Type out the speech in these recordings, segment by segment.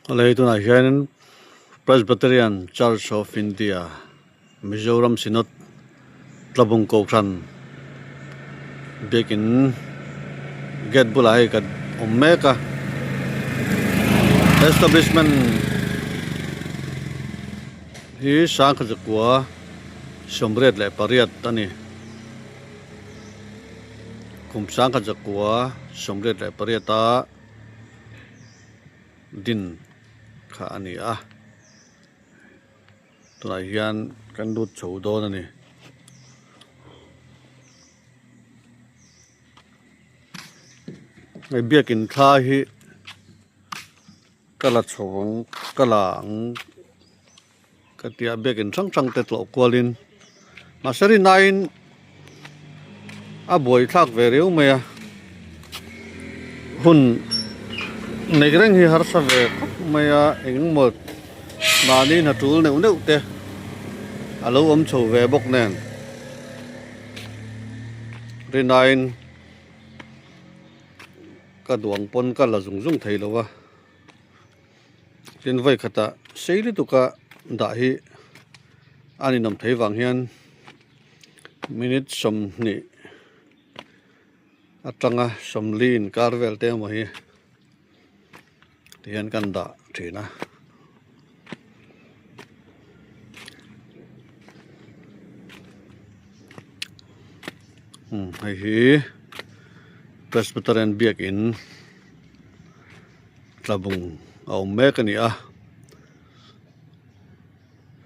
Helai tunah hianin Presbyterian Church of India Mizoram Synod Tlabung Kohhran biakin gate bulah hei kan awm mek a establishment hi sangkhat zakua 98 a ni kum 1998 a. Din kha a ni a, tunah hian kan lut chho dawn a ni. Hei biakin thla hi ka la chho ang ka la ang ka tia biakin hrang hrang te tlawh kualin mahse rinaiin a buaithlak ve riau mai a hun neih reng hi harsa ve khawp mai a engemaw mahni hna tul neuh neuh te a lo awm chho ve bawk nen rinaiin ka duang pawn ka la zung zung thei lo a. Tin vawi khatah sei lutuka dah hi a ninawm thei vang hian minute 20 atanga 40 inkar vel te emaw hi tihian kan dah thin a. Hei hi Presbyterian biakin. Tlabung a awm mek a ni a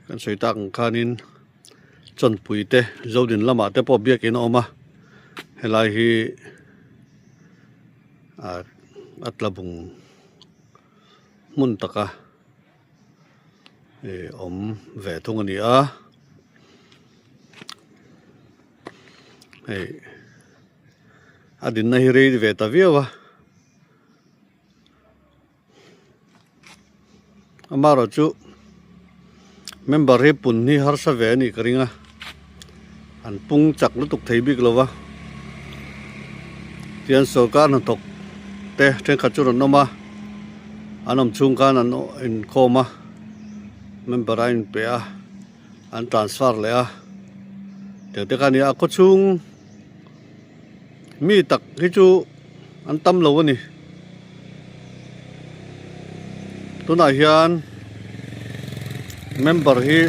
kan sawi tak ang khanin chawnpui te zodin lamah te pawh biakin a awm a helai hi ah a tlabung hmun taka ih awm ve thung a ni a hei a dinna hi rei ve ta viau a. Amaherawh chu member hi pun hi harsa ve a nih ka ring a an pung chak lutuk thei bik lo va tihian sorkar hnathawk te thenkhat chu rawn awm a an awm chhung khan an inkhawm a member a inpe a an transfer leh a tiang te kha a ni a khawchhung. Mi tak hi chu an tam lo a ni. Tunah hian member hi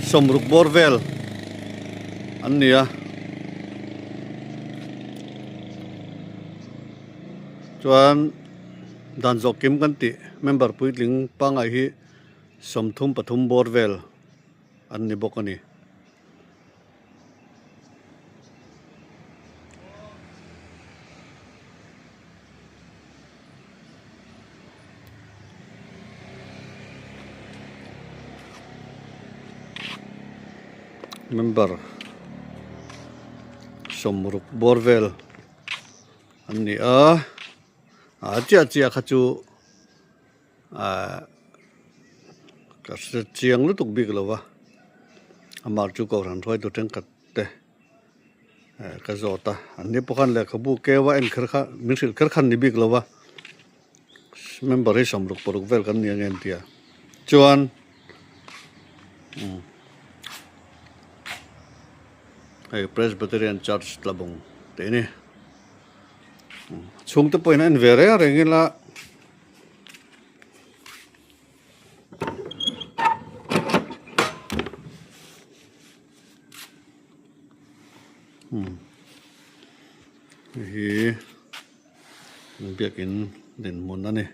60 bawr vel an ni a. Chuan dan zawh kim kan tih member puitling pangngai hi 33 bawr vel an ni bawk a ni. Member 60 bawr vel an ni a a chiah chiah kha chu Ahh ka hre chiang lutuk bik lo va amah chu kohhran hruaitu thenkhat te eh ka zawt a an ni pawh khan lehkhabu keu a en kher kha min hrilh kher khan ni bik lo va member hi 66 vel kan ni ang em tia chuan umm hei Presbyterian Church Tlabung tih a ni chhungte pawhin a en ve reng reng ila. Hei hi biakin dinhmun a ni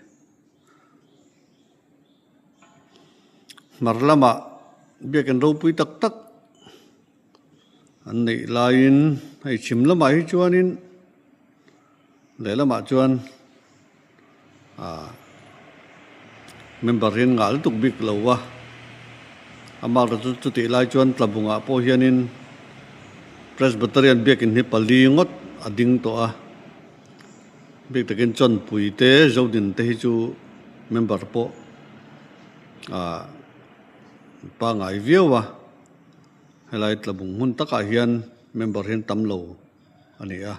hmar lamah biakin ropui tak tak an neih laiin hei chhim lamah hi chuanin. Lehlamah chuan aah member hi an ngah lutuk bik lo va, amah erawh chu chutih lai chuan Tlabungah pawh hianin Presbyterian biakin hi pali ngawt a ding tawh a, bik takin Chawnpui te Zodin te hi chu member pawh aah pangngai viau a, helai Tlabung hmun takah hian member hi an tam lo. A ni a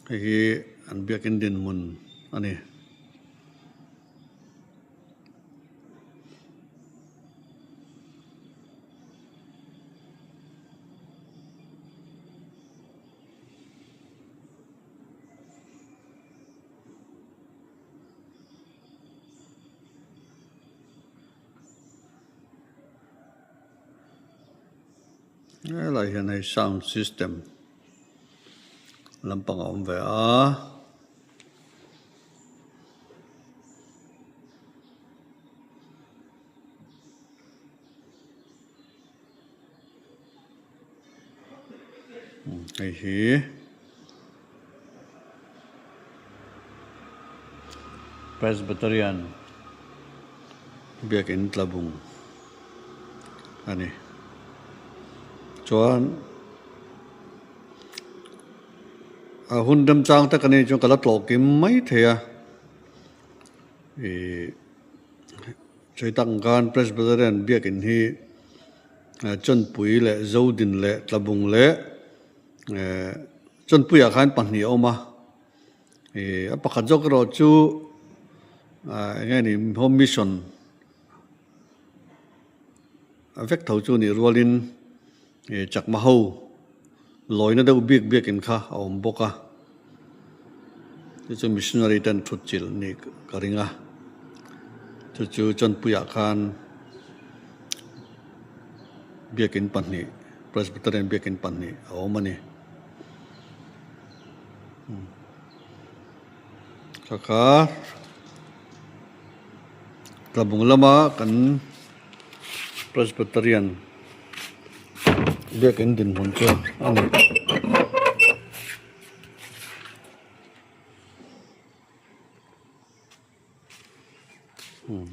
hei hi an biakin dinhmun a ni. Helai hian hei sound system lampang a awm ve a. Hei hi Presbyterian biakin tlabung a ni chuan a hun remchang tak a ni chuan ka la tlawh kim mai thei a ihh. Sawi tak ang khan Presbyterian biakin hi Chawnpui leh Zodin leh Tlabung leh Chawnpuiah khan pahnih a awm a, ih a pakhat zawk erawh chu eng nge ni Home Mission a vek tho chu nih rualin Ih chakma ho lawina deuh bik biakin kha a awm bawk a, chu chu missionary ten thut chilh nih ka ring a, chu chu Chawnpuiah khan biakin pahnih Presbyterian biakin pahnih a awm a ni. Kha kha Tlabung lama kan. Presbyterian biakin dinhmun chu a ni.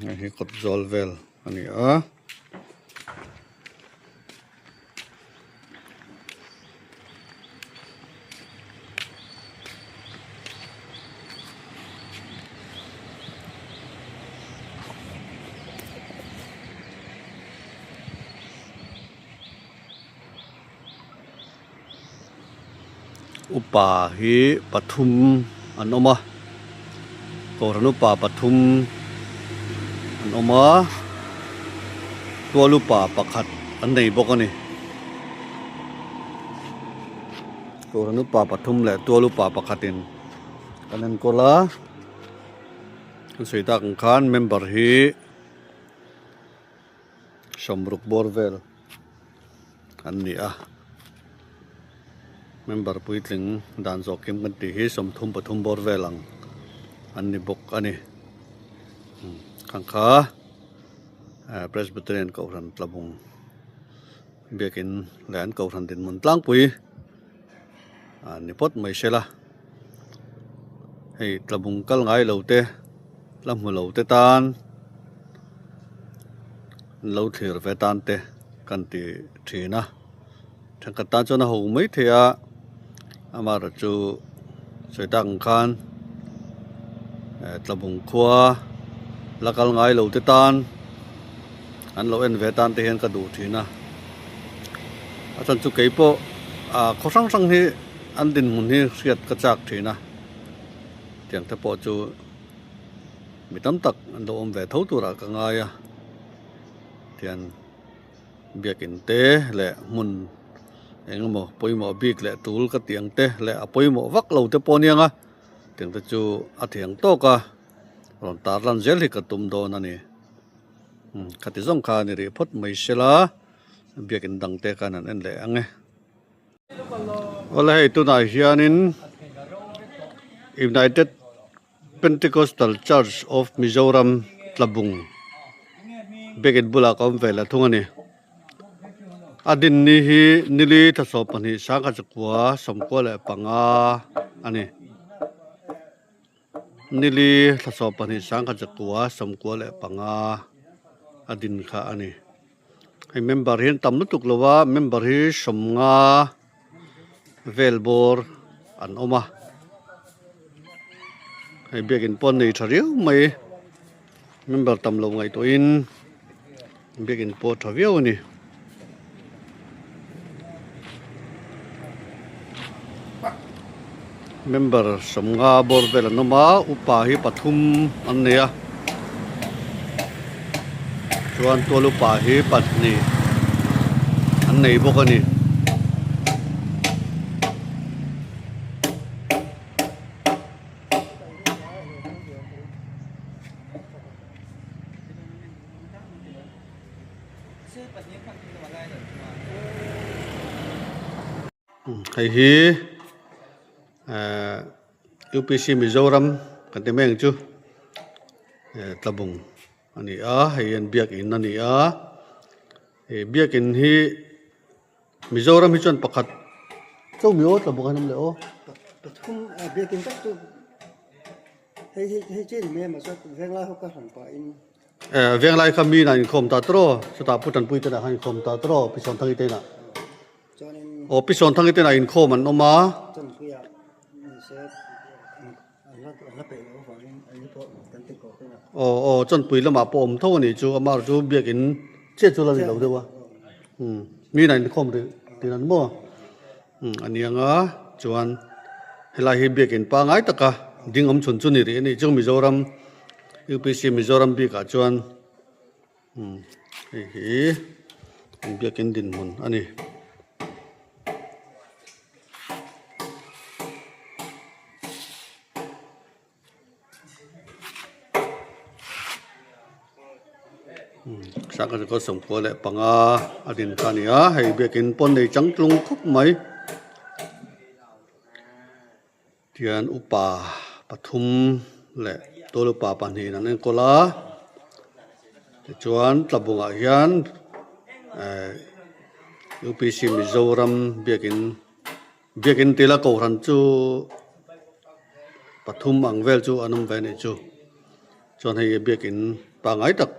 Hei hi kawt zawl vel a ni a. Upa hi pathum an awm a kohhran upa pathum an awm a tual upa pakhat an nei bawk a ni kohhran upa pathum leh tual upa pakhatin an enkawl a an sawi tak ang khan member hi sawmruk bawr vel an ni a member puitling dan zawh kim kan tih hi 33 bawr vel ang an ni bawk a ni khang kha Presbyterian kohhran tlabung biakin leh an kohhran dinhmun tlangpui ni phawt mai se la hei tlabung kal ngai lo te la hmu lo te tan an lo thlir ve tan te kan ti thin a thenkhat tan chuan a ho mai thei a amaherawh chu sawi tak ang khan tlabung khua la kal ngai lo te tan an lo en ve tan te hian ka duh thin a a chhan chu keipawh ah khaw hrang hrang hi an dinhmun hi hriat ka chak thin a tiang te pawh chu mi tam tak an lo awm ve tho turah ka ngai a tian biakin te leh hmun eng emaw pawimawh bik leh tul ka tih ang te leh a pawimawh vak lo te pawh aniang a tiang te chu a thiang tawk a rawn tar lan zel hi ka tum dawn a ni khati zawng kha a ni rih phawt mai sela biakin dang te khan an en leh ang e. Awle hei tunah hianin United Pentecostal Church of Mizoram Tlabung biakin bulah ka awm ve leh thung a ni. A dinni hi nili thlasawm pahnih sangkhat zakua 95 a ni. Nili thlasawm pahnih sangkhat zakua 95 a din kha a ni. Hei member hi an tam lutuk lo a member hi 50 vel bawr an awm a hei biakin pawh an nei tha riau mai member tam lo ngaihtuahin biakin pawh a tha viau a ni. Member 50 bawr vel an awm a upa hi pathum an nei a chuan tual upa hi pahnih an nei bawk a ni. Hei hi ehh UPC Mizoram kan ti mai ang chu ehh tlabung a ni a hei hian biakin a ni a ih biakin hi Mizoram hi chuan pakhat chauh mi aw tlabung an awm leh aw. Pathum biakin tak chu hei hi hei chin mai a mahse venglai ho ka hran pahin. Eh venglai kha mi inah inkhawm ta tawrh aw chutah Pu Tanpui te inah khan inkhawm ta tawrh aw Pi Sawnthangi te inah. Aw Pi Sawnthangi te inah inkhawm an awm a. Aw aw Chawnpui lamah pawh awm tho a nih chu amah chu biakin chiah chu la ni lo deuh a umm mi inah inkhawm rih tih an maw umm a ni ang a chuan helai hi biakin pangngai taka ding awm chhun chu ni rih a nih chu Mizoram UPC Mizoram bikah chuan. Umm hei hi an biakin dinhmun a ni. Umm sangha zakua sawmkua leh panga a din kha a ni a hei biakin pawn nei changtlung khawp mai. Tihian upa pathum leh tual upa pahnihin an enkawl a tichuan tlabungah hian eh U P C Mizoram biakin biakin tila kohhran chu pathum ang vel chu an awm ve a nih chu chuan hei biakin pangngai tak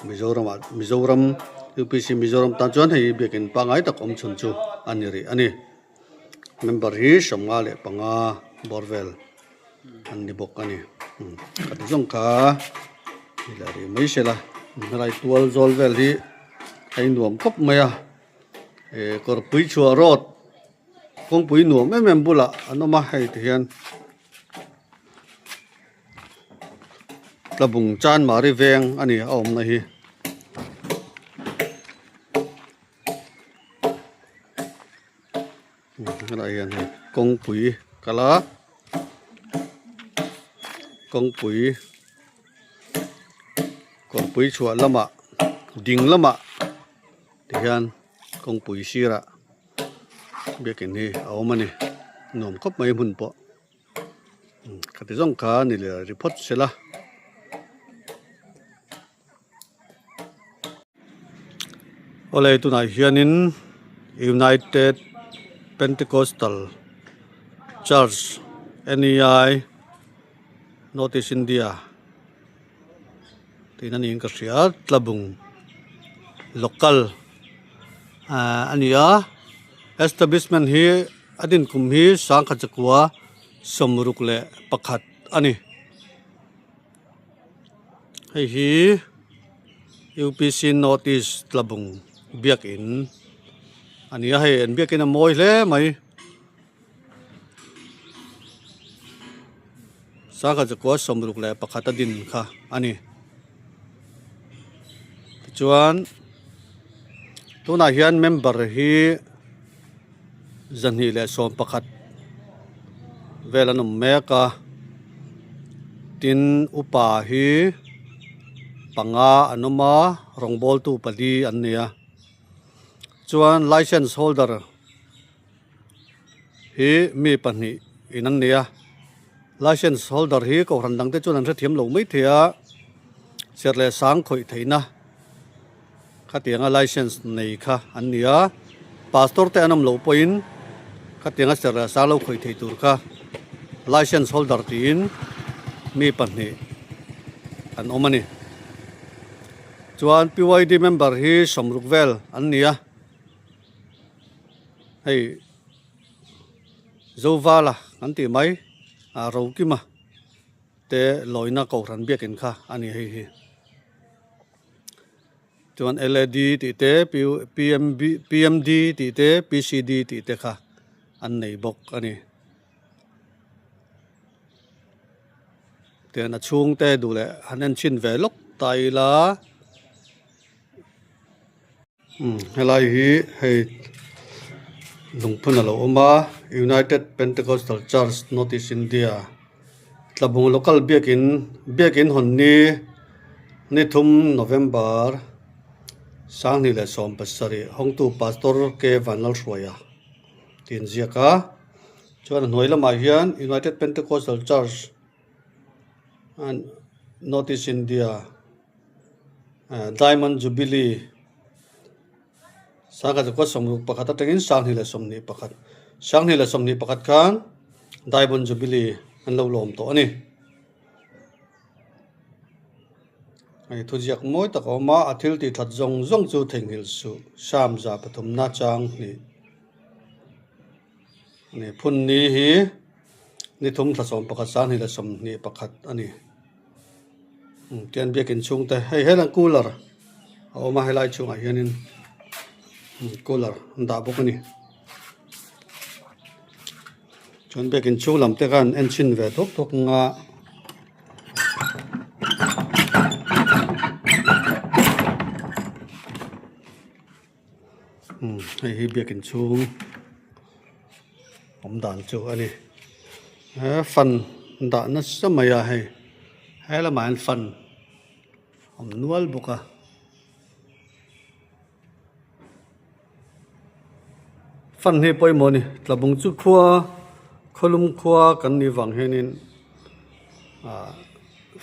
Mizoramah Mizoram U P C Mizoram tan chuan hei biakin pangngai tak awm chhun chu a ni rih a ni. Member hi 55 bawr vel an ni bawk a ni ka ti zawng kha ni leh rih mai se la helai tual zawl vel hi a innuam khawp mai a eh kawrpui chhuah road kawngpui nuam em em bulah an awm a hei ti hian tlabung chanmari veng a ni a awmna hi. Helai hian hei kawngpui kal a kawngpui kawrpui chhuah lamah ding lamah tihian kawngpui sirah biakin hi a awm a ni nuam khawp mai hmun pawh khati zawng kha ni leh ri phawt sela. Awle tunah hianin United Pentecostal Church N E I North East India tihna niin ka hria tlabung local ah a ni a establishment hi a dinkum hi sangkhat zakua 61 a ni. Hei hi UPC North East Tlabung biakin a ni a hei an biakin a mawi hle mai sangha zakua 61 a din kha a ni tichuan tunah hian member hi 211 vel an awm mek a tin upa hi panga an awm a rawngbawltu pali an ni a chuan licence holder hi mi pahnih in an ni a licence holder hi kohhran dang te chuan an hrethiam lo maithei a serh leh sang khawih theihna. Khatianga licence nei kha an ni a, pastor te an awm loh pawhin khatianga serh leh sang lo khawih thei tur kha licence holder tiin mi pahnih an awm a ni. Chuan P_Y_D member hi sawmruk vel an ni a, hei Zovala kan tih mai ah Rokima te lawina kohhran biakin kha a ni hei hi. Chuan lad tih te pmb pmd tih te pcd tih te kha an nei bawk a ni. Tian a chhung te duh leh han en chhin ve lawk ta ila umm helai hi hei lungphun a lo awm a United Pentecostal Church North East India. Tlabung local biakin biakin hawn ni ni thum November 2017 hawngtu Pastor K Vanlalhruaia. tih an ziak a chuan a hnuai lamah hian United Pentecostal Church and North East India ah Diamond Jubilee sangkhat zakua sawmruk pakhat atangin sanghnih leh 21 sanghnih leh 21 khan Diamond Jubilee an lo lawm tawh a ni. Hei thuziak mawi tak a awm a, a thil tih that zawng zawng chu theihnghilh suh Samza pathumna chang hnih a ni. Phun ni hi ni thum thla 11 sanghnih leh 21 a ni. Tian biakin chhungte hei helang cooler a awm a helai chhungah hianin cooler an dah bawk a ni. Chuan biakin chhung lam te khan en chhin ve thawk thawk ang a. Hei hi biakin chhung awm dan chu a ni he fan dah nasa mai a hei he lamah hian fan awm nual bawk a. Fan hi pawimawh a ni tlabung chu khua khawlum khua kan nih vang hianin ah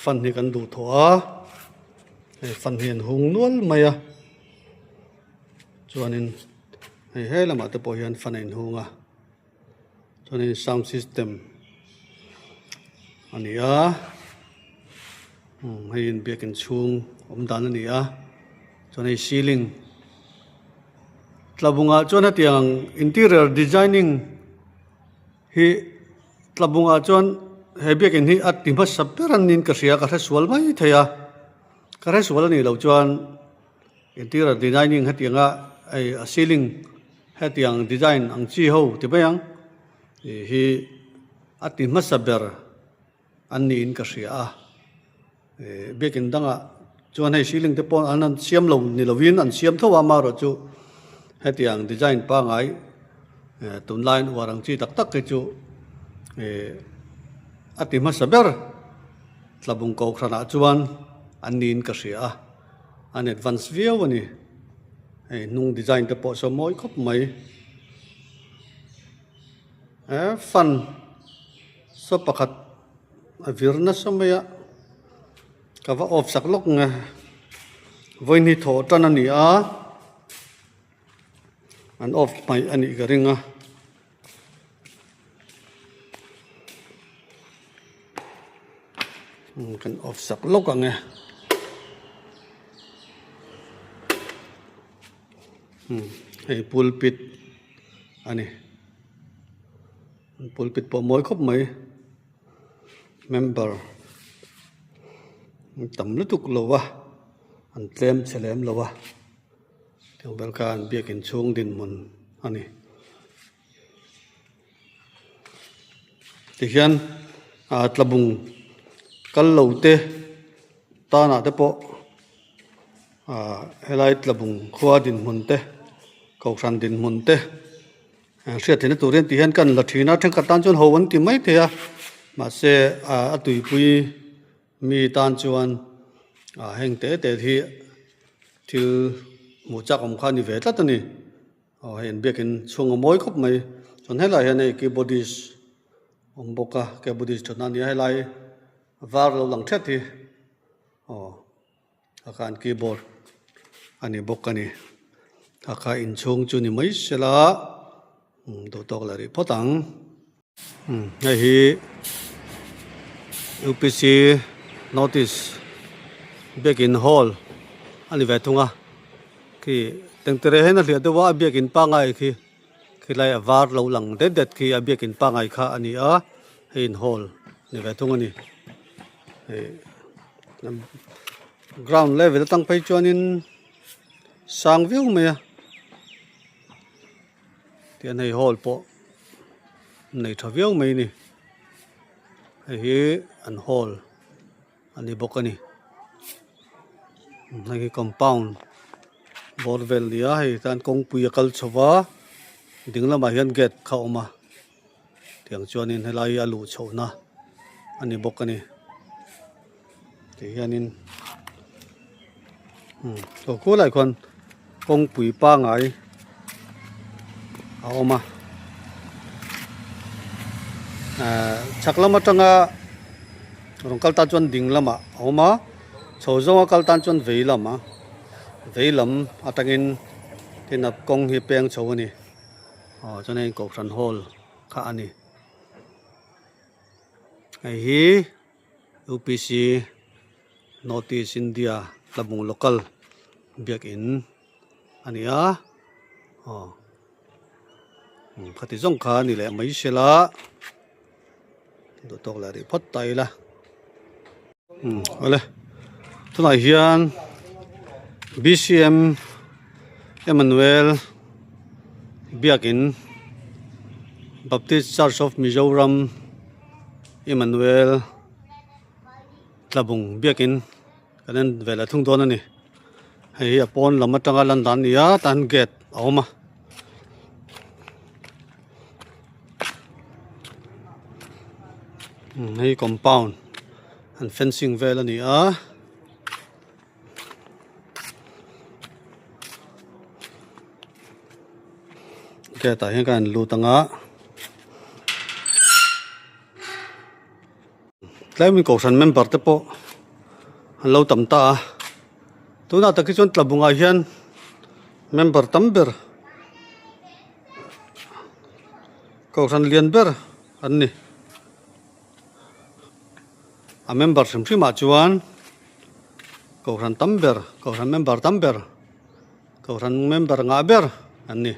fan hi kan duh thawh a hei fan hi an hung nual mai a chuanin hei he lamah te pawh hian fan a inhung a chuanin sound system a ni a hei inbiakin chhung awm dan a ni a chuan hei ceiling tlabungah chuan hetiang interior designing hi tlabungah chuan he biakin hi a ti hmasa ber a niin ka hria ka hre sual mai thei a ka hre sual a nih loh chuan. Interior designing hetianga hei a ceiling hetiang design ang chi ho ti mai ang tih hi a ti hmasa ber an niin ka hria a ih biakin dangah chuan hei ceiling te pawh an han siam lo ni lovin an siam tho a amaherawhchu hetiang design pangai eh tunlai an uar ang chi tak tak hi chu ih a ti hmasa ber tlabung kohhranah chuan an niin ka hria a. An advance viau a ni. Hei hnung design te pawh saw mawi khawp mai. He fan saw pakhat a vir nasa mai a, ka va off sak lawk nge. Vawiin hi thawh tan a ni a, an off hmaih a nih ka ring a. Kan off sak lawk ang e. Hei pulpit a ni. Pulpit pawh mawi khawp mai. Member an tam lutuk lo a, an tlem chhe lem lo a. Tiang vel khan biakin chhung dinhmun a ni. Tihian ah tlabung kal lo te tanah te pawh ah helai tlabung khua dinhmun te kohhran dinhmun te hriat theihna tur hian tihian kan la thin a thenkhat tan chuan ho an ti mai thei a mahse ah a tuipui mi tan chuan ah heng te te hi thil hmuh chak awm kha a ni ve tlat a ni. Aw hei an biakin chhung a mawi khawp mai chuan helaiah hian hei keyboardist awm bawk a keyboardist thatna a ni a helai var lo lang thet hi aw a khan keyboard a ni bawk a ni a kha inchhung chu ni mai sela duh tawk leh rih phawt ang. Hei hi UPC notice biakin hall a ni ve thung a khi tengtere hian a hliah deuh a a biakin pangai khi khilai a var lo lang det det khi a biakin pangai kha a ni a hei in hall a ni ve thung a ni hei ground level atang phei chuanin sang viau mai a. Tihian hei hall pawh nei tha viau mai a ni hei hi an hall a ni bawk a ni hei hi compound bawr vel a ni a hei tan kawngpui a kal chho va ding lamah hian gate kha a awm a tiang chuanin helai hi a luh chhohna a ni bawk a ni tihianin aw khulai khuan kawngpui pangai a awm a. Ehh chhak lam atanga rawn kal tan chuan ding lamah a awm a chho zawnga kal tan chuan vei lam a vei lam atangin tin a kawng hi peng chho a ni aw chuan hei kohhran hall kha a ni hei hi U_P_C North East India Tlabung local biakin a ni a aw khati zawng kha a ni leh mai sela duh tawk leh rih phawt ta ila awle tunah hian B_C_M Emmanuel biakin Baptist Church of Mizoram Emmanuel Tlabung biakin kan en ve leh thung dawn a ni. Hei hi a pawn lam atanga lan dan a ni a tah hian gate a awm a. Hei compound an fencing vel a ni a. Gate ah hian ka han lut ang a. Tlaimin kohhran member te pawh an lo tam ta a tunah tak hi chuan tlabungah hian member tam ber kohhran lian ber an ni a member hrim hrim ah chuan kohhran tam ber kohhran member tam ber kohhran member ngah ber an ni.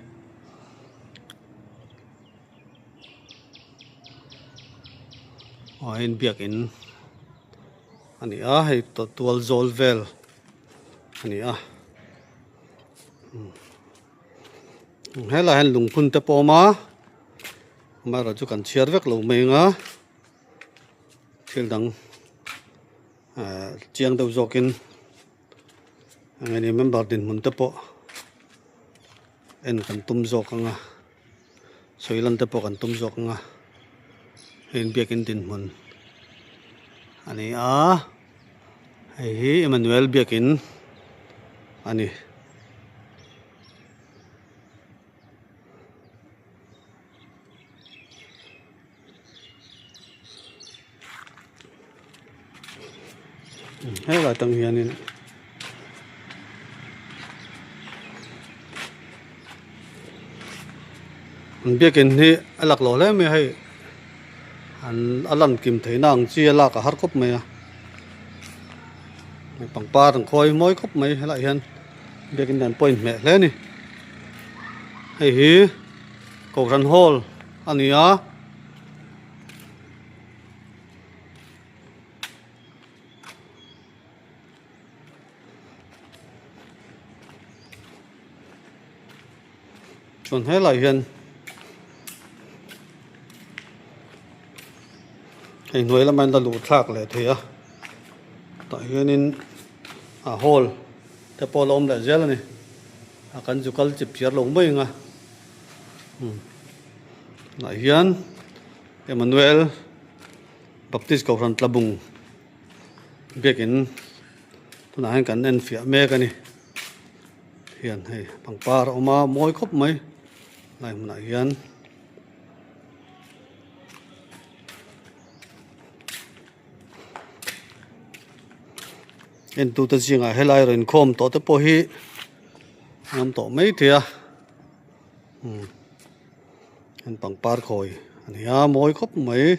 Aw hei biakin a ni a hei tual zawl vel a ni a helaiah hian lungphun te pawh a awm a amaherawhchu kan chhiar vek lo mai ang a thil dang ah chiang deuh zawkin eng nge member dinhmun te pawh en kan tum zawk ang a. Sawi lan te pawh kan tum zawk ang a hei biakin dinhmun a ni a hei hi Emmanuel biakin a ni. Helai tang hianin an biakin hi a laklawh hle mai a hei an a lan kim theihna ang chi a lak a har khawp mai a pangpar an khawi mawi khawp mai helaiah hian biakin dan pawh a inhmeh hle a ni hei hi kohhran hall a ni a. Chuan helaiah hian hei hnuai lamah hian la luh thlak leh thei a tah hianin a hall te pawh a la awm leh zel a ni a kan zu kal chip chiar lo mai ang a tunah hian Emmanuel Baptist Kohhran Tlabung biakin tunah hian kan en fiah mek a ni hian hei pangpar a awm a mawi khawp mai lai hmunah hian. Entute zingah helai rawn inkhawm tawh te pawh hi an awm tawh maithei a umm an pangpar khawi a ni a mawi khawp mai.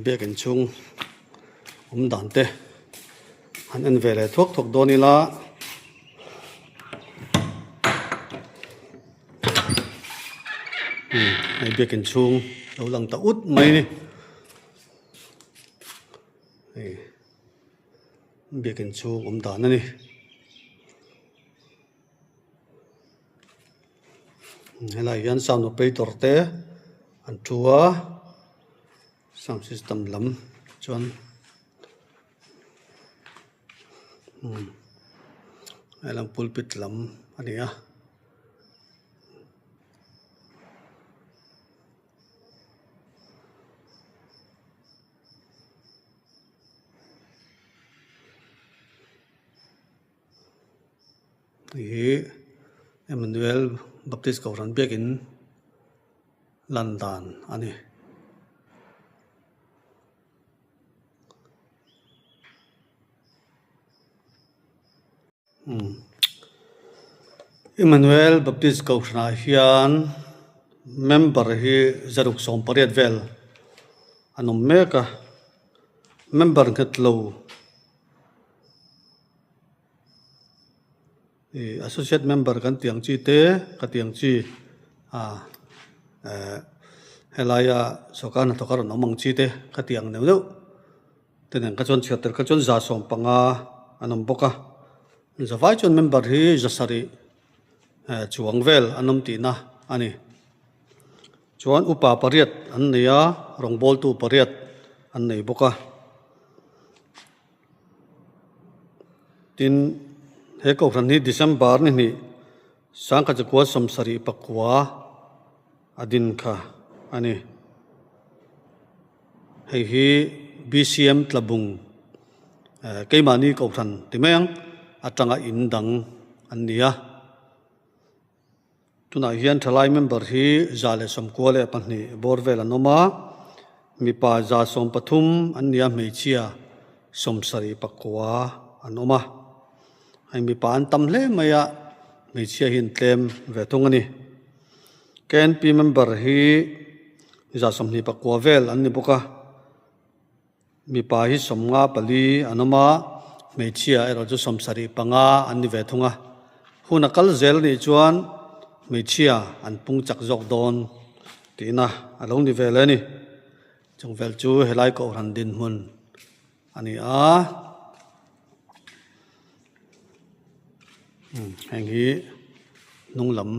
Biakin chhung awm dan te han en ve leh thuak thuak dawn ila. Hei biakin chhung lo lang ta ut mai a ni hei biakin chhung awm dan a ni. Helaiah hian sound operator te an thu a sound system lam chuan umm helam pulpit lam a ni a. Hei hi Emmanuel Baptist Kohhran biakin lan dan a ni. Emmanuel Baptist Kohhranah hian member hi zaruk 18 vel an awm mek a, member nghet lo ih associate member kan tih ang chi te ka tih ang chi ah eh helaia sawrkar hnathawk a rawn awm ang chi te ka tih ang neuh neuh. Te nen kha chuan chhiar tel kha chuan 150 an awm bawk a, zavai chuan member hi 700 eh chuang vel an awm tihna a ni. Chuan upa pariat an nei a, rawngbawltu pariat an nei bawk a. Tin, he kohhran hi December ni hnih sangkhat zakua 79 a din kha a ni. Hei hi BCM Tlabung keimahni kohhran ti mai ang atanga in dang an ni a. Tunah hian thalai member hi 192 bawr vel an awm a, mipa 130 an ni a, hmeichhia 79 an awm a. Hei mipa an tam hle mai a, hmeichhia hi an tlem ve thung a ni. KNP member hi 29 vel an ni bawk a, mipa hi 54 an awm a, hmeichhia erawh chu 75 an ni ve thung a. Hun a kal zel anih chuan hmeichhia an pung chak zawk dawn tihna a lo ni ve leh a ni. Chung vel chu helai kohhran dinhmun a ni a. Heng hi hnung lam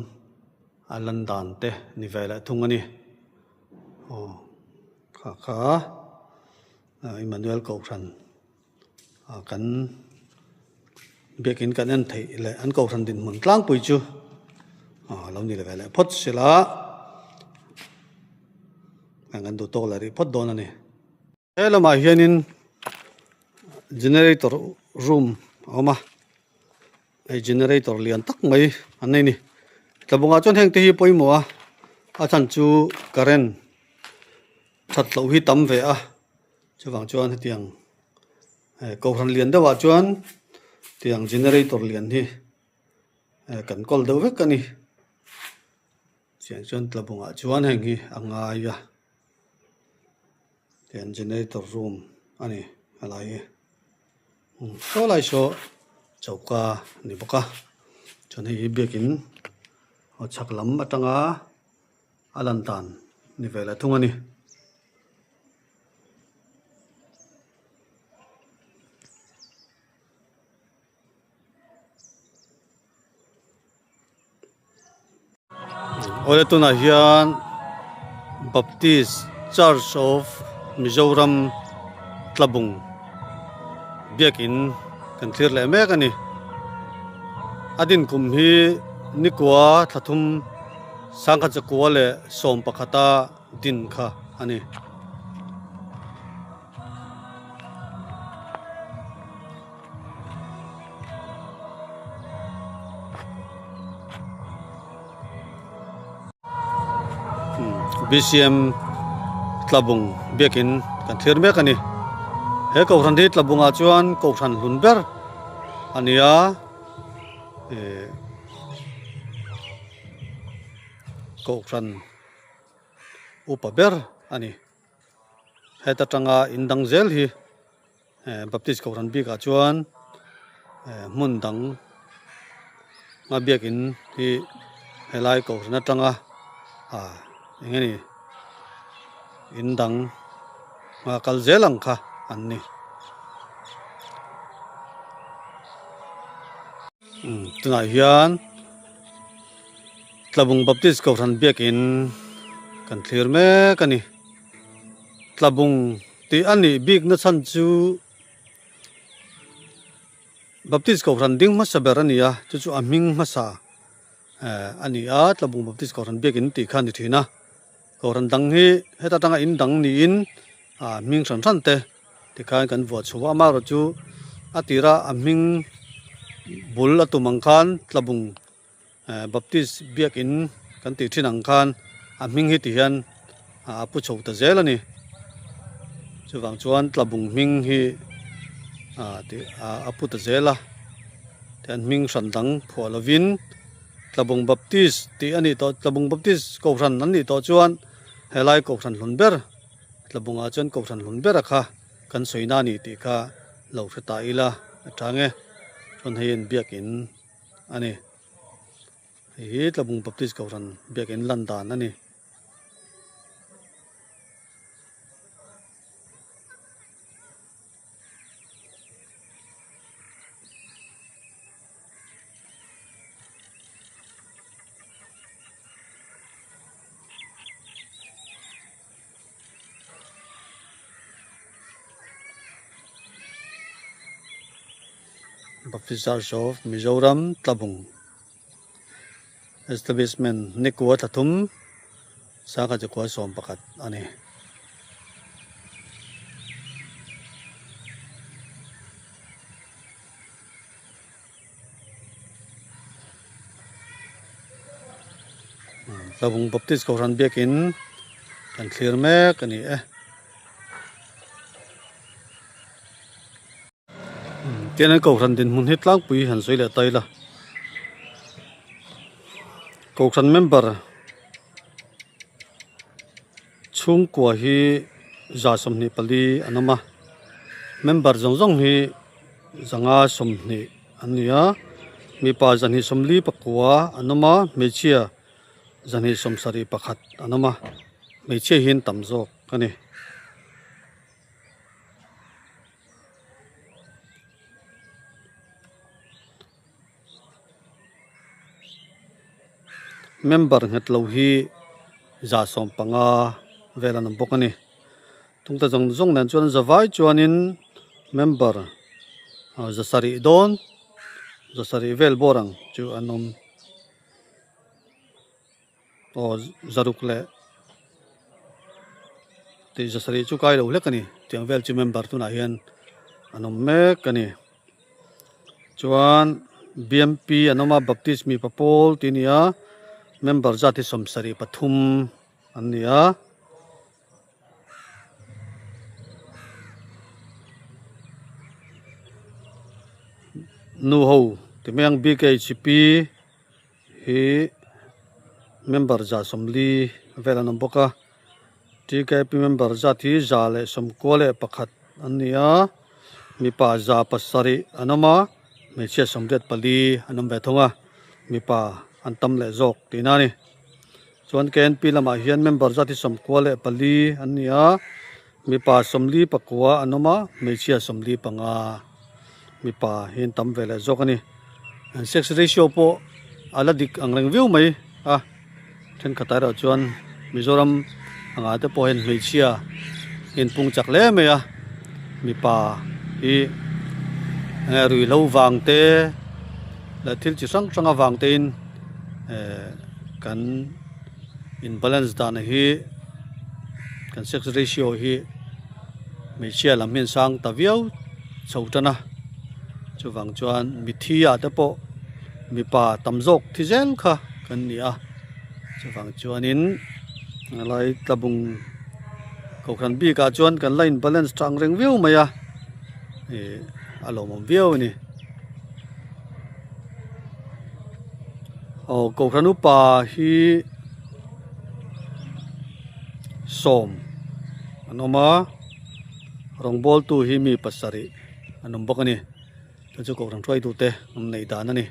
a lan dan te ni ve leh thung a ni. Aw kha kha Emmanuel Kohhran ah kan biakin kan en theih leh an Kohhran dinhmun tlangpui chu a lo ni ve leh phawt sela heng an duh tawk leh rih phawt dawn a ni. He lamah hianin generator room a awm a hei generator lian tak mai an nei a ni tlabungah chuan heng te hi pawimawh a a chhan chu current that loh hi tam ve a chuvang chuan hetiang eh kohhran lian deuhah chuan tiang generator lian hi eh kan kawl deuh vek a ni chiang chuan tlabungah chuan heng hi a ngai a. Tian generator room a ni helai hi saw lai saw choka a ni bawk a chuan hei hi biakin aw chhak lam atanga a lan dan ni ve leh thung a ni. Awle tunah hian Baptist Church of Mizoram Tlabung biakin kan thlir leh mek a ni. A din kum hi nikua thla thum sangkhat zakua leh sawm pakhata din kha a ni. BCM Tlabung biakin kan thlir mek a ni. He kohhran hi Tlabungah chuan kohhran hlun ber a ni a, eh kohhran upa ber a ni. Heta tanga in dang zel hi. Baptist kohhran bikah chuan hmun dang a biakin hi helai kohhran atanga ah eng nge ni in dang a kal zel ang kha an ni. Tunah hian Tlabung Baptist kohhran biakin kan thlir mek a ni. Tlabung tih a nih bikna chhan chu Baptist Kohhran ding hmasa ber a ni a, chu chu a hming hmasa eh a ni a, Tlabung Baptist Kohhran biakin tih kha a ni thin a. Kohhran dang hi heta tanga in dang niin ah hming hran hran te tikhan kan vuah chhuah a, amaherawhchu a tira a hming. bul a tum ang khan Tlabung Baptist biakin kan tih thin ang khan a hming hi ti hian a pu chho ta zel a ni. Chuvang chuan Tlabung hming hi a pu ta zel a, tihian hming hran dang phuah lovin Tlabung Baptist tih a nih tawh Tlabung Baptist Kohhran an nih tawh chuan helai Kohhran hlun ber Tlabungah chuan Kohhran hlun bera kha kan sawi na a ni tih kha lo hre ta ila a tang e. Chuan hei an biakin a ni. Hei hi Tlabung Baptist Kohhran biakin lan dan a ni. Baptist Church of Mizoram Tlabung Establishment Nikua Thlathum Sangha Chakua 11 a ni. Tlabung Baptist Kohhran biakin kan thlir mek a ni e. Tian an Kohhran dinhmun hi tlangpui han sawi leh ta ila. Kohhran member chhungkua hi 24 an awm a, member zawng zawng hi 120 an ni a, mipa 249 an awm a, hmeichhia 271 an awm a, hmeichhia hi an tam zawk a ni. Member nghet lo hi 150 vel an awm bawk a ni. Tungte zawng zawng nen chuan zavai chuanin member 700 dawn 700 vel bawr ang chu an awm aw zaruk leh tih 700 chu kai lo hlek a ni tiang vel chu member tunah hian an awm mek a ni. Chuan BMP an awm a Baptist mipa pawl tih a ni a member zat hi 73 an ni a. Nu ho ti mai ang BKHP hi member 140 vel an awm bawk a TKP member zat hi 191 an ni a mipa 700 an awm a hmeichhia 84 an awm ve thung a mipa an tam leh zawk tihna a ni. Chuan KNP lamah hian member zat hi 94 an ni a, mipa 49 an awm a, hmeichhia 45 mipa hi an tam ve leh zawk a ni. An sex ratio pawh a la dik ang reng viau mai a, thenkhatah erawh chuan Mizoram angah te pawh hian hmeichhia hi an pung chak hle mai a, mipa hi eng ruihhlo vang te leh thil chi hrang hrang avang te in eh kan in balance dan hi kan sex ratio hi hmeichhia lam hian sang ta viau chho tan a chuvang chuan mithi ah te pawh mipa tam zawk thi zel kha kan ni a chuvang chuanin helai tlabung kohhran bik ah chuan kan la in balance tha ang reng viau mai a ih a lawmawm viau a ni. Aw kohhran upa hi sawm an awm a rawngbawltu hi mi pasarih an awm bawk a ni chu chu kohhran hruaitute an neih dan a ni.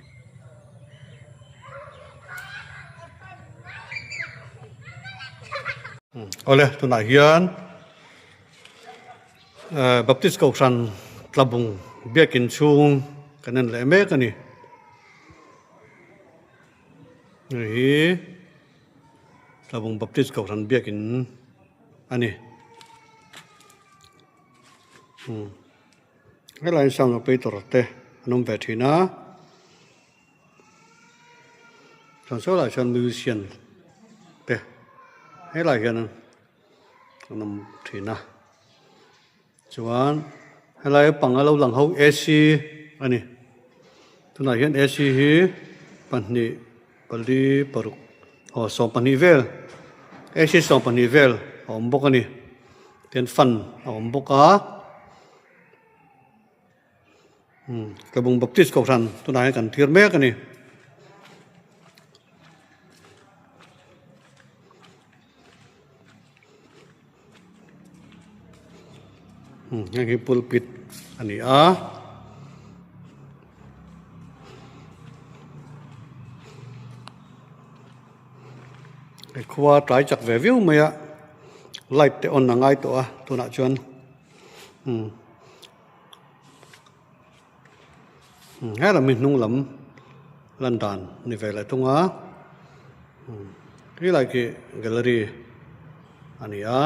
Awle tunah hian Baptist Kohhran Tlabung biakin chhung kan en leh mek a ni. Hei hi Tlabung Baptist Kohhran biakin a ni. Helai sound operator te an awm ve thin a. Chuan saw lai chuan musician te helai hian an awm thin a chuan helai panga lo lang ho AC a ni. Tunah hian AC hi pahnih pali paruk aw 12 vel AC 12 vel a awm bawk a ni tin fan a awm bawk a umm Tlabung Baptist Kohhran tunah hian kan thlir mek a ni. Heng hi pulpit a ni a. He khua tlai chak ve viau mai a light te on a ngai tawh a tunah chuan umm helam hi hnung lam lan dan ni ve leh thung a helai khi gallery a ni a.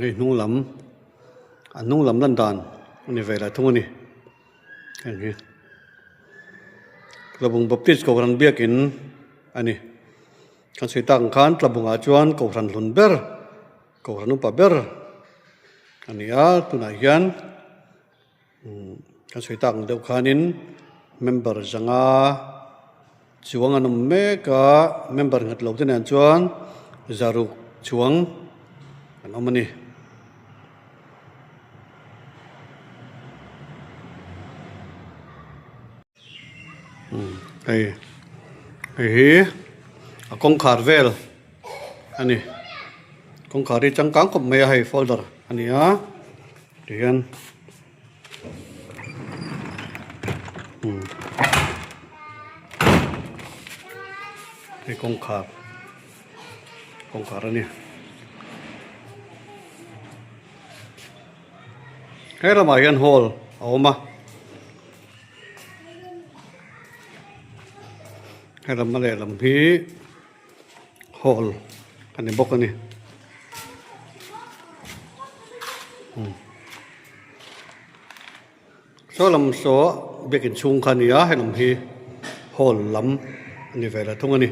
Hei hnung lam a hnung lam lan dan a ni ve leh thung a ni heng hi Tlabung Baptist Kohhran biakin a ni kan sawi tak ang khan Tlabungah chuan Kohhran hlun ber Kohhran upa ber a ni a tunah hian. Kan sawi tak ang deuh khanin member zanga chuang an awm mek a, member nghat lo te nen chuan zaruk chuang an awm a ni. Hei hei hi a kawngkhar vel a ni kawngkhar hi changkang khawp mai a hei folder a ni a. Tihian hei kawngkhar kawngkhar a ni he lamah hian hall a awm a he lam a lehlam hi hall a ni bawk a ni saw lam saw biakin chhung kha a ni a helam hi hall lam a ni ve leh thung a ni.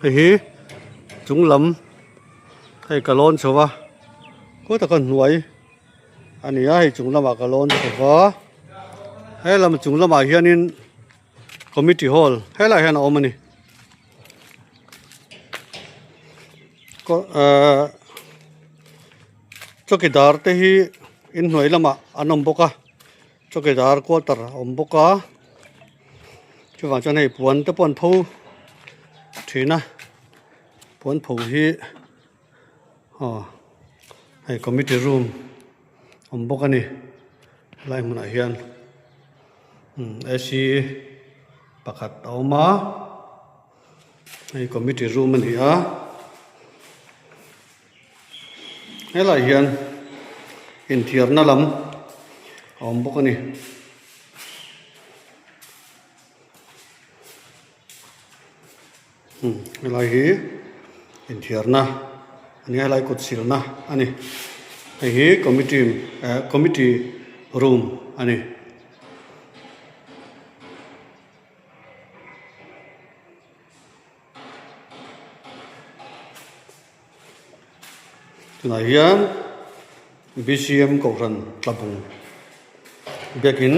Hei hi chung lam hei ka lawn chho va khaw taka hnuai a ni a hei chung lamah ka lawn chho va helam chung lamah hianin committee hall helaiah hian a awm a ni ahh chawkidar te hi inhnuai lamah an awm bawk a. Chawkidar quarter a awm bawk a chuvang chuan hei puan te pawh an pho thin a puan pho hi aw hei committee room a awm bawk a ni helai hmunah hian umm A_C pakhat a awm a hei committee room a ni a helaiah hian inthiarna lam a awm bawk a ni. Umm helai hi inthiarna a ni a helai kut silna a ni hei hi committee eh committee room a ni. Tunah hian B_C_M kohhran tlabung biakin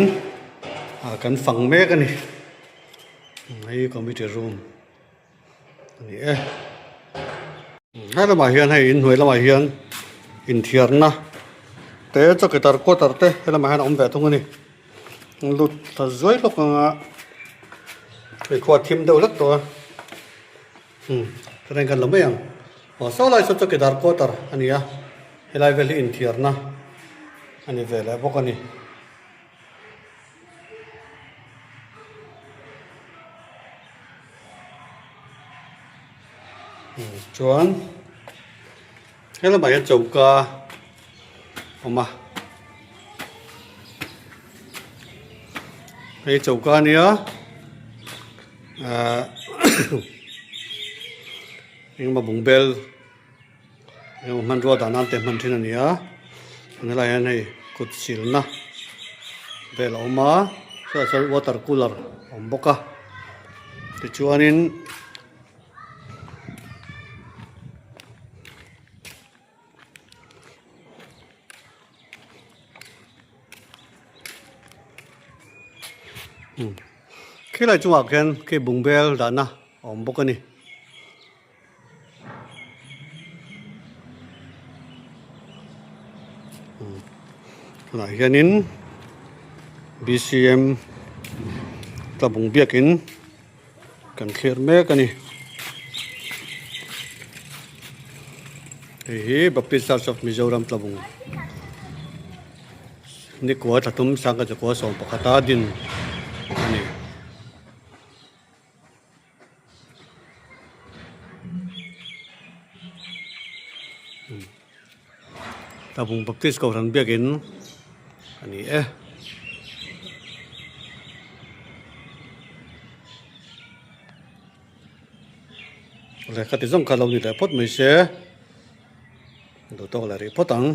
ah kan fang mek a ni hei committee room a ni e he lamah hian hei inhnuai lamah hian inthiarna te chawkitar quarter te he lamah hian a awm ve thung a ni lut thla zuai hlawk ang a hei khua a thim deuh hlek tawh a umm chuan kan la mai ang aw saw lai saw chawkidar quarter a ni a helai vel hi inthiarna a ni ve leh bawk a ni. Chuan helamah hian choka a awm a hei choka a nia ahh engemaw bungbel. Eng hmanrua dah nan te hman thin a ni a, chuan helaiah hian hei kut silna vel a awm a, chutah chuan water cooler a awm bawk a, tichuanin. Khilai chungah khian khi bungbel dahna a awm bawk a ni. Tunah hianin B_C_M tlabung biakin kan thlir mek a ni. Hei hi Baptist Church of Mizoram tlabung nikua thlathum sangha chakua sawm pakhata din a ni. Tlabung Baptist Kohhran biakin a ni e. Lehkha ti zawng kha lo ni leh phawt mai se, duh tawk leh rih phawt ang.